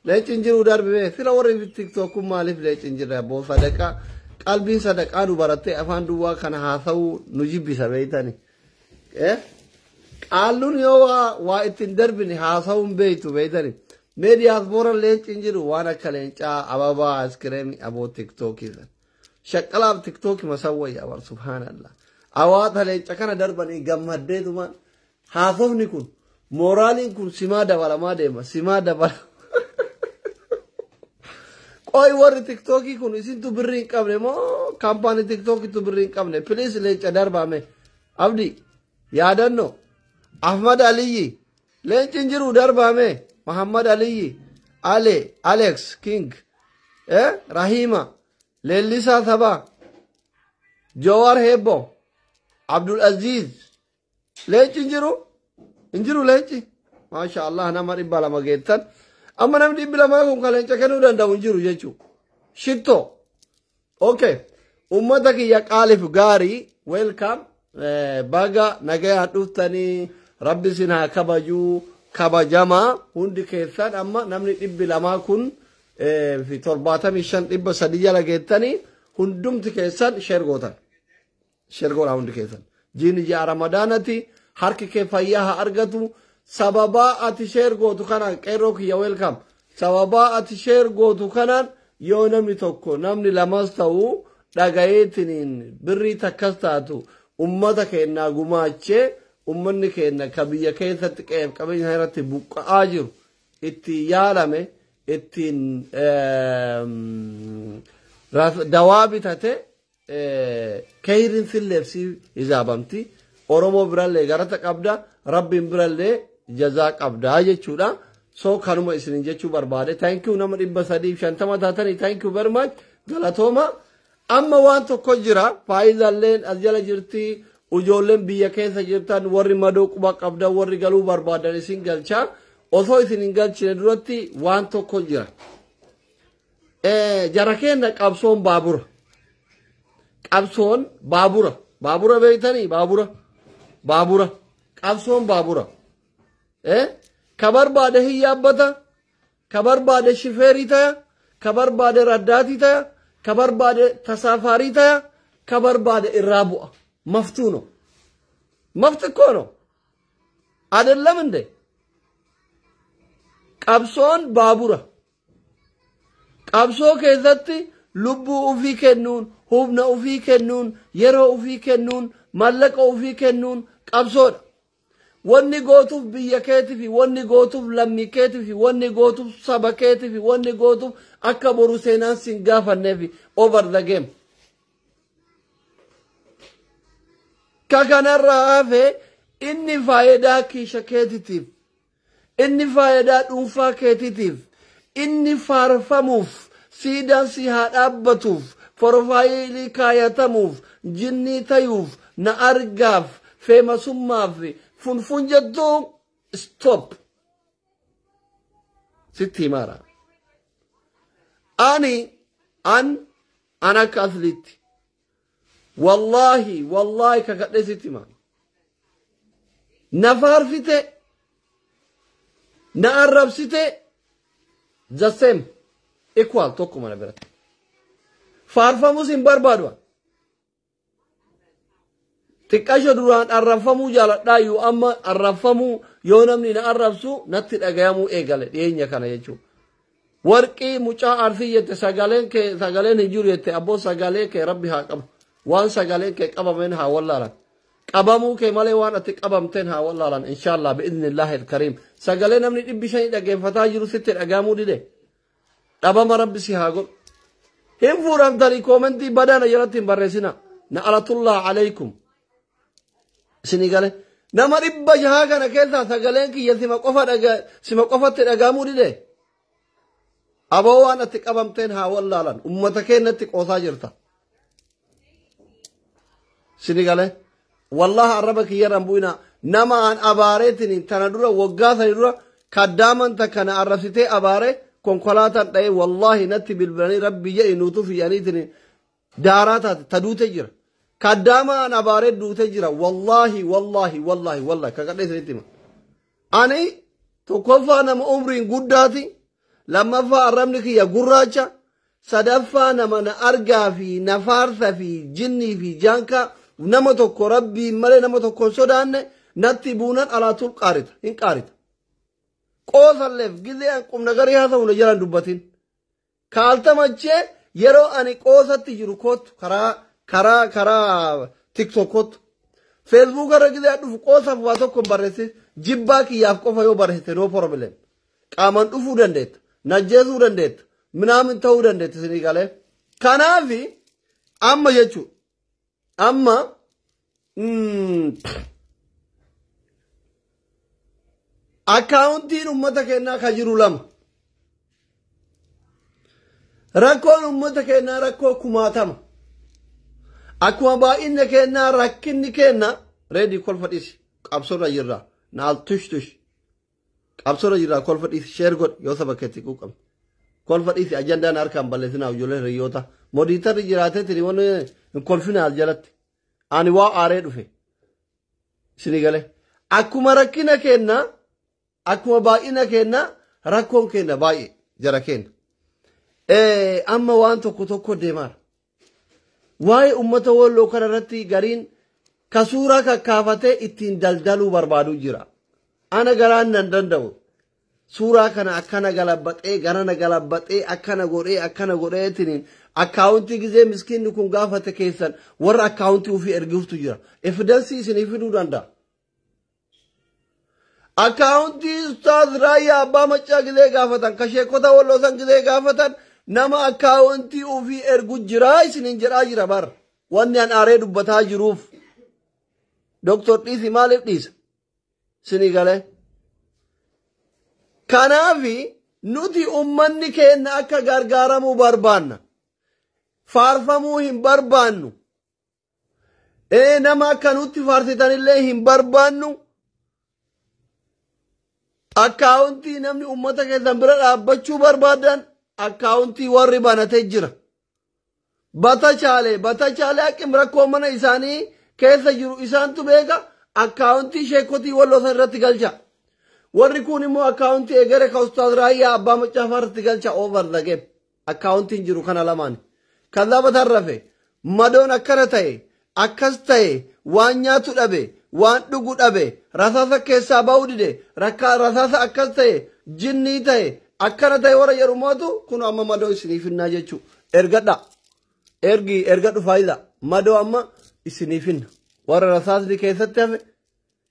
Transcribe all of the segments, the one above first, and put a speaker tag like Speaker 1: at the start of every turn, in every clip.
Speaker 1: Leenci hin jiru darbime sila warri TikTok kun maaliif leenci hin jirre abboo sadaqaa qalbiin sadaqaa nu barattee afaan duwwaa kana haasa'uu nu jibbisa beeytani. Qaalluun yoo waa ittiin darbine haasa'uu hin beeytu beeytani. Mee diyaaspoora leenci hin jiru waan akka leencaa ababaa askireemii aboo TikTokii san. Shaqqalaaf TikTokii masawwayya bar subhaanallah. Awaata leenca kana darbanii gammaddeetumaan haasofni kun mooraaliin kun simaa dabalamaa deema simaa dabala. Qoy warri TikTokii kun isintu birrii hin qabne moo kaampaanii TikTokiitu birrii hin qabne? Please leenca darbaame. Abdi yaadannoo Ahmad Aliyyi leenci hin jiru darbaame. Muhammad Aliyyi Ale Alex King Rahima Leellisaa Sabaa Jawar Hebbo Abdul Aziz leenci hin jiru hin jiru leenci. Maasha Allah nama 200 geettan. Amma namni 200 kun kan leenca kennuu danda'u hin jiru jechuudha. Shittoo. Okay. Uummata kiyya qaaliif gaarii welcome. Baga nagayaan dhuftanii rabbi isin haa kabajuu kabajamaa hundi keessan amma namni 200 kun fi 75 300 jala geettanii hundumti keessan share gootan. Share godhaa hundi keessan. Jiini ji'a Ramadaanati harki kee fayyaa haa argatu. Sababaa ati share gootu kanaan qeerroo kiyya welcome. Sababaa ati share gootu kanaan yoo namni tokko namni lamas ta'u dhagayeetiniin birrii takkas taatu ummata keenyaa gumaachee ummanni keenya ka biyya keessatti qe'eef qabeenya irratti buqqa'aa jiru itti yaalame ittiin dawaa bitate keeyriin silleef si hisaabamti. Oromoo birallee garata qabda rabbiin birallee jazaa qabda jechuudha. So kanuma isinin jechuu barbaade. Thank you nama 350 taatanii thank you very much galatooma. Amma waan tokko jira faayidaalleen as jala jirti ijoolleen biyya keessa jirtan warri madoo quba qabdan warri galuu barbaadan isin galchaa osoo isin hin galchine duratti waan tokko jira. Jara keenya qabsoon baabura. Qabsoon baabura. Baabura beektanii baabura. Baabura. Qabsoon baabura. Ka barbaade hin yaabbata. Ka barbaade shifeerii taya. Ka barbaade raddaatii taya. Ka barbaade tasaafarii taya. Ka barbaade irraa bu'a. መፍቱ ነው። መፍት እኮ ነው። አይደለም እንዴ? Qabsoon baabura. Qabsoo keessatti lubbuu ufii kennuun, humna ufii kennuun, yeroo ufii kennuun, mallaqa ufii kennuun qabsoodha. Wanni gootuuf biyya keetii fi wanni gootuuf lammii keetii fi wanni gootuuf saba keetii fi wanni gootuuf akka boru seenaan sin gaafanneef over the game. Ka kanarraa hafe inni faayidaa kiisha keetiitiif, inni faayidaa dhuunfaa keetiitiif, inni faarfamuuf, siidaan si haa dhaabbatuuf, profaayilii kaayatamuuf, jinnii tayuuf, na argaaf, feemasummaaf, funfun jettuu stop. Sitti himaara. Ani an akka asliitti. Wallaahi wallaahi kakadhee sitti hima. Na faarfite na arrabsite the same equal tokkuma na biratti. Faarfamus hin barbaadu. Xiqqasho duraan arrabfamuu jaaladhaayyuu amma arrabfamuu yoo namni na arrabsu natti dhagayamuu eegale dhiyeenya kana jechuudha. Warqii mucaa arsii jette sagaleen kee sagaleen hin jiru jette abboo sagalee kee rabbi haa qabu. Waan sagaleen kee qabameen haa wallaalan. Qabamuu kee malee waan ati qabamteen haa wallaalan inshallah bi'idhnillaahi alkariim. Sagalee namni 500 dhaggeeffataa jiru sitti dhagahamuu dide. Dhabama rabbi si haa godhu. Hin fuudhamtanii koomentii badaana jalatti hin barreessina. Na alatullaa alaykum. Isinii gale. Nama 600 kana keessaa sagaleen kiyya sima qofa dhaga sima qofatti dhagahamuu dide. Aboo waan ati qabamteen haa wallaalan. Ummata keenyatti qoosaa jirta. Isinii gale. Wallahi arraba kiyyarraan bu'ina nama an abaareetiin tana dura waggaa sani dura kaddaaman takka na arrabsitee abaare konkolaataan dha'ee wallahi natti bilbilanii rabbi jedhi nuutu fiyyaniitiin daaraa taate ta duute jira. Kaddaama an abaaree duute jira wallahi wallahi wallahi wallahi kakadhee isinitti hima. Ani tokkoffaa nama umriin guddaati Lammaffaa arrabni kiyya gurraacha. Sadaffaa nama na argaa fi na faarsa fi jinnii fi jaankaa nama tokko rabbiin malee nama tokko hin sodaanne natti buunan alaatul qaarita hin qaarita. Qoosalleef gizee an qubna garii haasa'u na jalaan dubbatin. Kaaltamachee yeroo ani qoosatti jiru kootu karaa TikTok kootu. Facebook irra gizee dhufu qoosaaf waa tokko hin barreessin jibbaa kiyyaaf qofa yoo barreessite no problem. Qaamaan dhufuu dandeetta. Najjeesuu dandeetta. Minaamin ta'uu dandeetta isinii galee. Kanaafi amma jechuudha. Amma akkaawuntiin uummata keenyaa kan jiru lama. Rakkoon uummata keenyaa rakkoo kumaatama. Akkuma baay'inni keenyaa rakkinni keenya reedii kolfa dhiisi qabsoorra jirra naal tush tush qabsoorra jirra kolfa dhiisi sheer godhi yoo saba keetti quuqamte. Kolfa dhiisi ajandaan harkaan balleessinaa ijoollee hiriyoota modiitarri jiraatee tiri wanni hin kolfina as jalatti ani waa aaree dhufe isinii galee akkuma rakkina keenya akkuma baay'ina keenya rakkoon keenya baay'ee jara keenya amma waan tokko tokko deemaara waa'ee uummata walloo kana irratti gariin ka suuraa kakkaafatee ittiin daldaluu barbaadu jira ana garaan nan danda'u. Suuraa kana akkana galabbaxee garana galabbaxee akkana godhee akkaawuntii gizee miskiinni kun gaafate keessan warra akkaawuntii ofii ergiftu jira. Evidensii isinii fiduu danda'a. Akkaawuntii Ustaaz Raayyaa Abbaa Maccaa gizee gaafatan ka sheekota walloosan gizee gaafatan nama akkaawuntii ofii ergu jira isiniin jedhaa jira bar. Wanni an aaree dubbataa jiruuf. Doktor dhiisi maaliif dhiisa? Isinii galee. Kanaafi nuti ummanni keenya akka gargaaramuu barbaanna. Faarfamuu hin barbaannu. Nama akka nutti faarsitanillee hin barbaannu. Akkaawuntii namni ummata keessan bira dhaabbachuu barbaadan akkaawuntii warri banatee jira. Batachaalee haqqim rakkoo mana isaanii keessa jiru isaantu beeka akkaawuntii sheekotii walloosan irratti galcha. Warri kun immoo akkaawuntii egere ka Ustaaz Raayyaa Abbaa Maccaa irratti galcha over the game. Akkaawuntiin jiru kana lamaan. Kaza batarrafe madoon akkana ta'e akkas ta'e waan nyaatu dhabe waan dhugu dhabe rasaasa keessaa ba'uu dide rasaasa akkas ta'e jinnii ta'e akkana ta'e warra jedhu mootu kun amma madoo isiniif hinnaa jechuudha. Ergadha. Ergi ergadhu faayidaa madoo amma isiniif hinna. Warra rasaasni keessatti hafe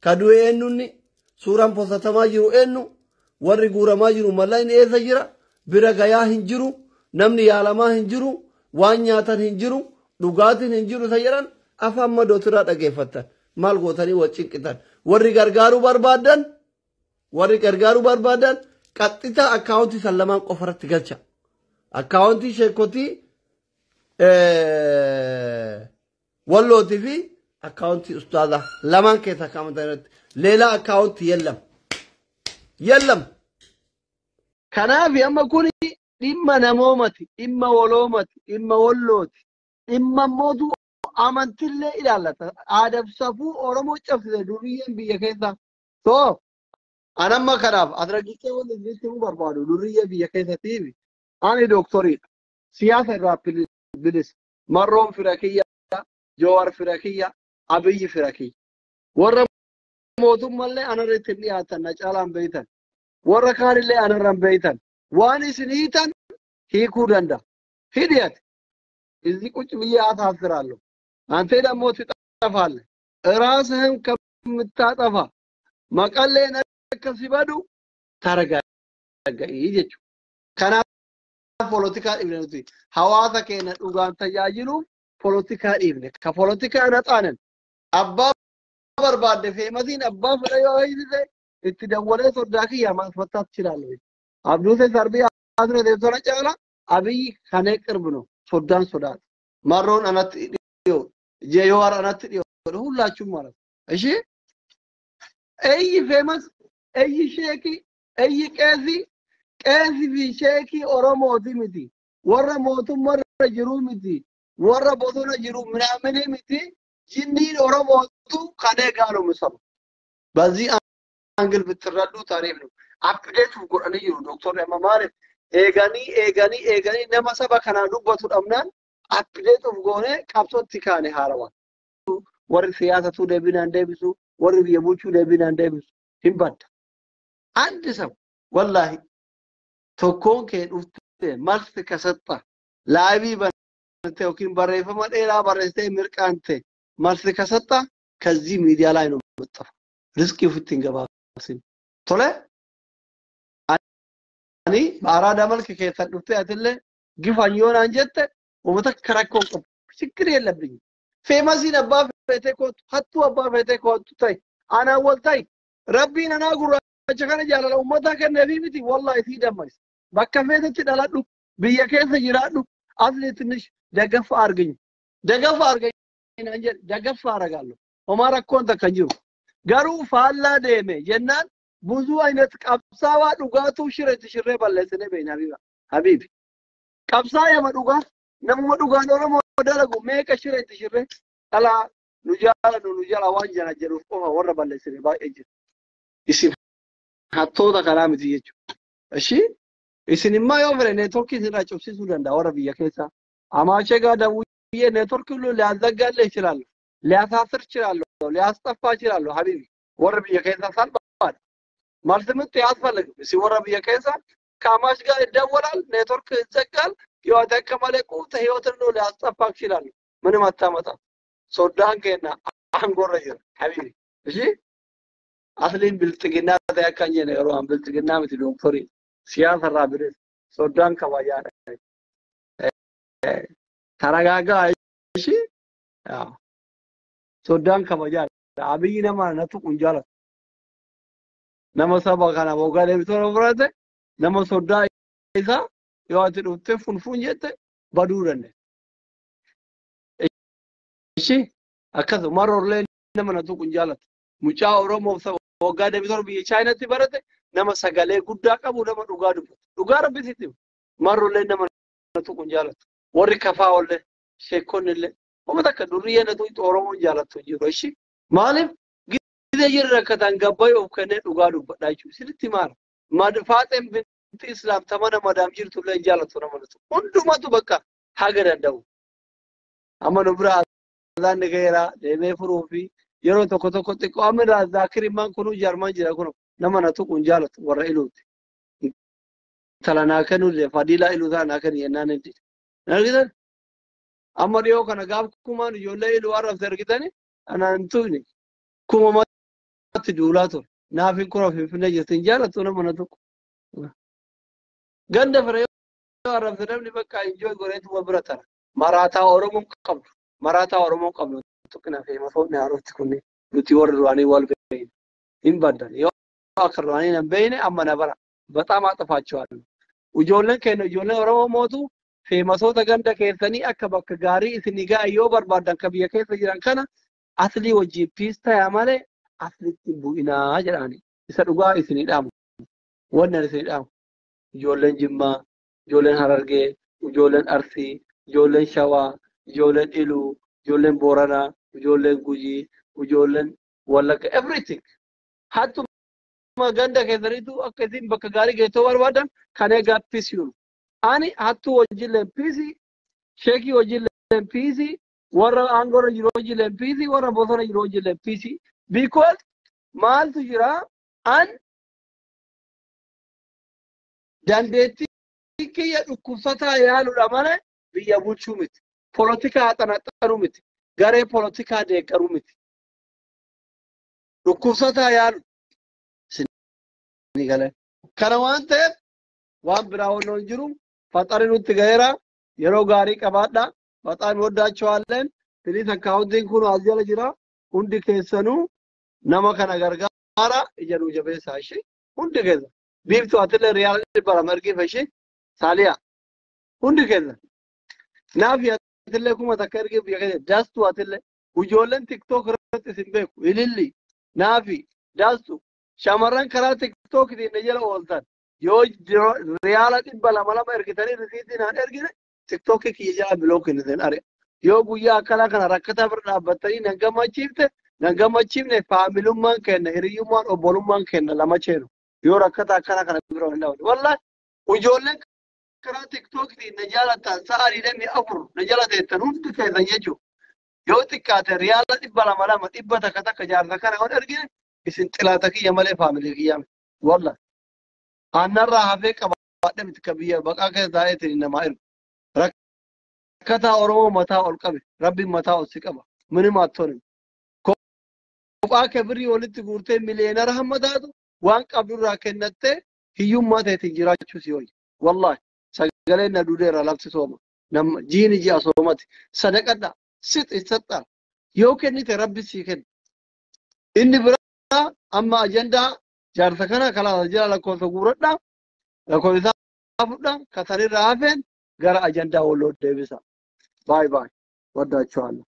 Speaker 1: ka du'e eenyunni suuraan posatamaa jiru eenyu warri guuramaa jiru mallaqni eessa jira bira gayaa hin jiru namni yaalamaa hin jiru waan nyaatan hin jiru dhugaatiin hin jiru isa jedhan afaan madootirraa dhageeffattan maal gootanii wal cinqitan warri gargaaruu barbaadan qaxxitaa akkaawuntii san lamaan qofa irratti galcha akkaawuntii sheekotii wallootii fi akkaawuntii ustaazaa lamaan keessa akkaawuntii irratti ሌላ አካውንት የለም የለም። Kanaaf amma kun dhimma namoomati, dhimma waloomati, dhimma wallooti, dhimma mootu amantillee ilaallata. Aadaaf safuu Oromoo cabsite duriyyeen biyya keessa. So anamma kanaaf asirratti wanti isinitti himuu barbaadu duriyyee biyya keessatiif ani dooktoriidha. Siyaasa irraa bilisa. Marroon fira kiyya, Joowar fira kiyya, Abiyyi fira kiyya. Warra mootummallee anarratti hin dhiyaatan na caalaan beeytan. Warra kaanillee anarra hin beeytan. Waan isin hiitan hiikuu danda'a. Hidhiyate. እዚህ ቁጭ ብዬ አሳፍራለሁ። አንተ ደግሞ ትጠፋለህ። ራስህን ከምታጠፋ መቀሌን ሲበዱ ተረጋጋ jechuudha. Kanaaf poolitikaa dhiibne nuti hawaasa keenya dhugaan tajaajiluuf poolitikaa dhiibne. Ka poolitikaa naxaanan abbaa barbaadde feemasiin abbaa fedha yoo hiisise itti dawwalee soddaa kiyya ማስፈታት እችላለሁ። አብዱሴ ሰርቢ አስረ tola caala Abiyyi kanee ቅርብ ነው። Soddaan sodaata. Marroon anatti dhiyoo, Jeeyoowar anatti dhiyoo, ሁላችሁም ማለት ነው። እሺ እይ ፌመስ እይ ሼኪ እይ ቄሲ qeesii fi sheekii Oromooti miti. Warra mootummaarra jiru miti. Warra bosona jiru ምናምን miti. Jinniin Oromootu kanee gaaluma saba. በዚህ angle ብትረዱ ታሪፍ ነው። Update godhanii jiru doktorri amma maaliif Eeganii eeganii eeganii nama saba kanaa dubbatu dhabnaan update of goonee qabsootti kaane haarawaa. Warri siyaasatuu deebinaan deebisu, warri biyya bulchuu deebinaan deebisu hin badda. አንድ ሰው ወላሂ tokkoon kee dhuftee malsi kasaxxa laabii bante yookiin barreeffama dheeraa barreessitee mirqaante malsi kasaxxa ከዚህ ሚዲያ ላይ ነው የምጠፋው። ሪስክ ofitti hin gabaabsin. Tole ani በአራዳ መልክ keessan dhuftee atillee gifan yoo naan jette uummata karakkoon qabu ችግር የለብኝም። Feemasiin abbaa feetee kootu hattuu abbaa feetee kootu ta'e anaan wal ta'e rabbiin anaa gurraacha kana jaalala uummataa kenneefii miti wallaahi sii dammaysa. Bakka feetetti dhaladhu biyya keessa jiraadhu asli ትንሽ ደገፍ አድርገኝ ደገፍ አድርገኝ naan jedhe ደገፍ አደርጋለሁ። Homaa rakkoon takka hin jiru. Garuu faallaa deeme jennaan ብዙ አይነት qabsaawaa dhugaatuu shireetti shirree balleessinee beekna habiba habibi. Qabsaa'aa dhugaa namuma dhugaan Oromoo dalagu meeqa shireetti shirree dhalaa nu jaalannu nu jala waan jala jedhuuf qofa warra balleessine baay'ee jira. Isin hattoota kanaa miti jechuudha. Ishii isin immoo yoo fedhe neetworkii isinirraa cobsiisuu danda'a warra biyya keessaa. አማቼ ጋር ደውዬ ኔትወርክ ሁሉ ሊያዘጋልህ ይችላል፣ ሊያሳስር ይችላል፣ ሊያስጠፋ ይችላል። حبيبي warra biyya keessaa salphaadha. መልስ ምት አያስፈልግም። እሲ warra biyya keessaa ከአማች ጋር ይደወላል፣ ኔትወርክ ይዘጋል። ህይወት ከመለ ቁጥ ህይወትን ነው ሊያስጠፋ ይችላል። ምንም አታመጣም። Soddaan keenya aangoorra jira حبيبي። እሺ asliin bilxiginnaa ta'e akka hin jenne yeroo an bilxiginnaa miti dooktorii siyaasa irraa bilis soddaan kabajaadha. ተረጋጋ። እሺ soddaan kabajaadha. Abiyyi nama na tuqu hin jaalatu. Nama saba kana waggaa deebitoo fudhate nama soddaa isaa yoo ati dhuftee funfuun jette baduu dandeessa. እሺ akkasuma marroollee nama na tuqu hin jaalatu. Mucaa Oromoo waggaa deebitoo biyya Chaayinaatti barate nama sagalee guddaa qabu nama dhugaa dubbatu. Dhugaa rabbi sitti marroollee nama na tuqu hin jaalatu. Warri kafaa'ollee sheekonnillee uummata akka durriyyee na tuqu Oromoon jaalatu hin jiru. እሺ maaliif ጊዜ jirra rakkatan gabbayii of kennee dhugaa dubbadha jechuudha. Sirriitti maara. Faaxeen binti Islaam tamana madaam jirtu illee hin jaalatu nama nuti. Hundumatu bakka haga danda'u. Amma nu bira azaanni gaheera deemee furuu fi yeroo tokko tokko xiqqoo amma irraa zaakirimaan kunuu jarman jira kun nama na tuqu hin jaalatu warra iluuti. Intala naa kennullee fadiilaa iluu isaa naa kennu jennaan hin dide. Argitan? Amma dhiyoo kana gaaf kumaan ijoollee iluu arrabse argitani anaan hin tuqne. Kumamatti duulaa ture. Naafin kun finfinnee jirti hin jaalatu nama na tuqu. Ganda fira yoo arrabse namni bakka enjoy godheetuma bira tara. Maraataa Oromoon qabdu. Maraataa Oromoon qabdu. Tuqina feemasoonni haarofti kunneen nuti warri duraanii wal beeyne hin baddan. Yoo akka duraanii hin beeyne amma na bara. በጣም አጥፋቸዋለሁ። Ijoolleen keenya ijoolleen Oromoo mootu feemasoota ganda keessanii akka bakka gaarii isinii ga'a yoo barbaadan ka biyya keessa jiran kana aslii wajjin peace tayaa malee aslitti bu'inaa jedhani. Isa dhugaa isinii dhaamu. Wannan isinii dhaamu. Ijoolleen Jimmaa, ijoolleen Harargee, ijoolleen Arsii, ijoolleen Shawaa, ijoolleen Iluu, ijoolleen Booranaa, ijoolleen Gujii, ijoolleen Wallagga, everything. Hattuma ganda keessaniitu akka isin bakka gaarii geessoo barbaadan kan eegaa peace jiru. Ani hattuu wajjillee peace, sheekii wajjillee peace, warra aangoorra jiru wajjillee peace, warra bosona jiru wajjillee peace. Because maaltu jira an dandeettii kiyya dhukkubsataa yaaluudha malee biyya bulchuu miti. Polotikaa xanaxanuu miti. Garee polotikaa deeggaruu miti. Dhukkubsataa yaalu. Ni galee. Kana waan ta'eef waan biraa wannoon hin jiru faxari nutti gaheera yeroo gaarii qabaadha. በጣም ወዳቸዋለን። Please akkaawuntiin kun as jala jira. Hundi keessanuu nama kana gargaara ija nuu jabeessaa ishee hundi keessa. Biiftuu atillee riyaala 200 ergiif ishee saaliyaa hundi keessa. Naafi atillee 1000 ergiif biyya keessa daastuu atillee ijoolleen TikTok irratti isin beeku ililli naafi daastuu shamarran karaa TikTokitiin na jala ooltan yoo riyaala 200 ergitanii risiitii naan ergine TikTokii kiyya jala block hin isin ari'a. Yoo guyyaa akkanaa kana rakkataa bira dhaabbattanii nan gammachiifte nan gammachiifne faamilummaan kenna hiriyyummaan obbolummaan kenna lama ceenu yoo rakkata akkana kana bira hin dhaabne. Wallahi ijoolleen Karaa tiktookitiin na jaalatan sa'a 24 na jala teettan hundi keessan jechuudha. Yoo xiqqaate riyaala 200 2 100 1 jaarsa kana yoo argine isin xilaata kiyya malee faamilii kiyya miti. Walla. Aannarraa hafee qabaadhe miti ka biyya baqaa keessa taa'eetiin namaa ergu. Rakkataa Oromoo mataa ol qabe rabbiin mataa ol si qaba. Minima attonin. Kophaa kee birrii walitti guurtee miliyeenara hamma taatu waan qabdurraa kennattee hiyyummaa ta'eetiin jiraachuu si hoyi. Wallaahi sagaleen na duudeera lafti sooma. Nama jiini ji'a soomati. Sadaqadha. Sit issaxxa. Yoo kennite rabbi sii kenna. Inni biraa amma ajandaa jaarsa kana kalaasa jira lakkoofsa guuradha. Lakkoofsa isaa fudha. Kasanirraa hafeen gara ajandaa walloo deebisa. Baay baay. Waddaachuu.